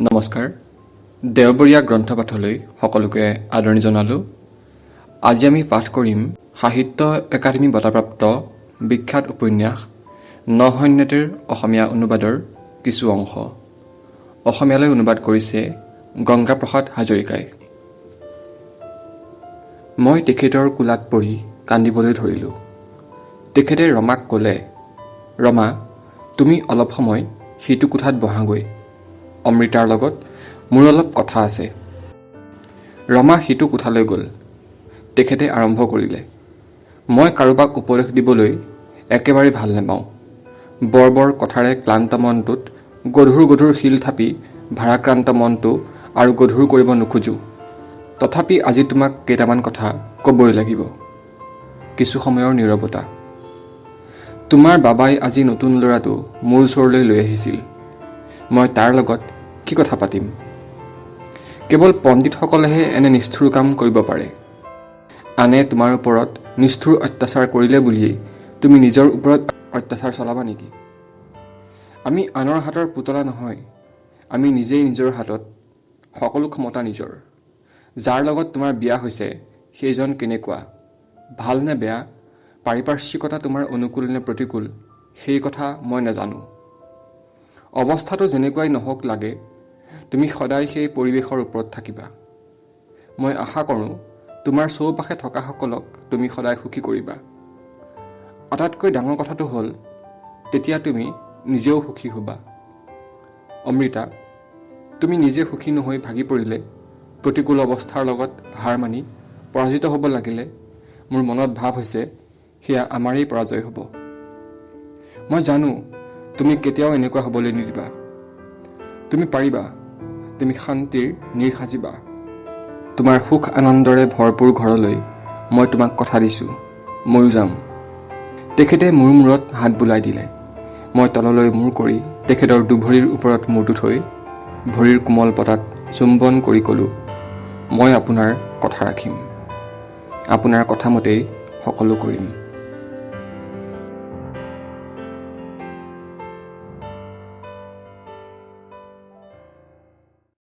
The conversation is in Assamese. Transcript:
নমস্কাৰ, দেওবৰীয়া গ্ৰন্থপাঠলৈ সকলোকে আদৰণি জনালোঁ। আজি আমি পাঠ কৰিম সাহিত্য একাডেমী বঁটাপ্ৰাপ্ত বিখ্যাত উপন্যাস ন সৈন্যটিৰ অসমীয়া অনুবাদৰ কিছু অংশ। অসমীয়ালৈ অনুবাদ কৰিছে গংগাপ্ৰসাদ হাজৰিকাই। মই তেখেতৰ কোলাত পৰি কান্দিবলৈ ধৰিলোঁ। তেখেতে ৰমাক ক'লে, "ৰমা, তুমি অলপ সময় সিটো কোঠাত বহাগৈ। অমৃতাৰ লগত মোৰ অলপ কথা আছে।" ৰমা সিটো কোঠালৈ গ'ল। তেখেতে আৰম্ভ কৰিলে, "মই কাৰোবাক উপদেশ দিবলৈ একেবাৰে ভাল নাপাওঁ। বৰ বৰ কথাৰে ক্লান্ত মনটোত গধুৰ গধুৰ শিল থাপি ভাৰাক্ৰান্ত মনটো আৰু গধুৰ কৰিব নোখোজোঁ। তথাপি আজি তোমাক কেইটামান কথা ক'বই লাগিব।" কিছু সময়ৰ নীৰৱতা। "তোমাৰ বাবাই আজি নতুন ল'ৰাটো মোৰ ওচৰলৈ লৈ আহিছিল। মই তাৰ লগত কি কথা পাতিম? কেৱল পণ্ডিতসকলেহে এনে নিষ্ঠুৰ কাম কৰিব পাৰে। আনে তোমাৰ ওপৰত নিষ্ঠুৰ অত্যাচাৰ কৰিলে বুলিয়েই তুমি নিজৰ ওপৰত অত্যাচাৰ চলাবা নেকি? আমি আনৰ হাতৰ পুতলা নহয়। আমি নিজেই নিজৰ হাতত সকলো ক্ষমতা নিজৰ। যাৰ লগত তোমাৰ বিয়া হৈছে, সেইজন কেনেকুৱা, ভাল নে বেয়া, পাৰিপাৰ্শ্বিকতা তোমাৰ অনুকূল নে প্ৰতিকূল, সেই কথা মই নাজানো। অৱস্থাটো যেনেকুৱাই নহওক লাগে, তুমি সদায় সেই পৰিৱেশৰ ওপৰত থাকিবা। মই আশা কৰোঁ, তোমাৰ চৌপাশে থকাসকলক তুমি সদায় সুখী কৰিবা। আটাইতকৈ ডাঙৰ কথাটো হ'ল, তেতিয়া তুমি নিজেও সুখী হ'বা। অমৃতা, তুমি নিজে সুখী নহৈ ভাগি পৰিলে, প্ৰতিকূল অৱস্থাৰ লগত হাৰ মানি পৰাজিত হ'ব লাগিলে, মোৰ মনত ভাৱ হৈছে, সেয়া আমাৰেই পৰাজয় হ'ব। মই জানো, তুমি কেতিয়াও এনেকুৱা হ'বলৈ নিদিবা। তুমি পাৰিবা। তুমি শান্তিৰ নীড় সাজিবা। তোমাৰ সুখ আনন্দৰে ভৰপূৰ ঘৰলৈ মই তোমাক কথা দিছোঁ, ময়ো যাম।" তেখেতে মোৰ মূৰত হাত বুলাই দিলে। মই তললৈ মূৰ কৰি তেখেতৰ দুভৰিৰ ওপৰত মূৰটো থৈ ভৰিৰ কোমল পতাত চুম্বন কৰি ক'লোঁ, "মই আপোনাৰ কথা ৰাখিম। আপোনাৰ কথামতেই সকলো কৰিম।"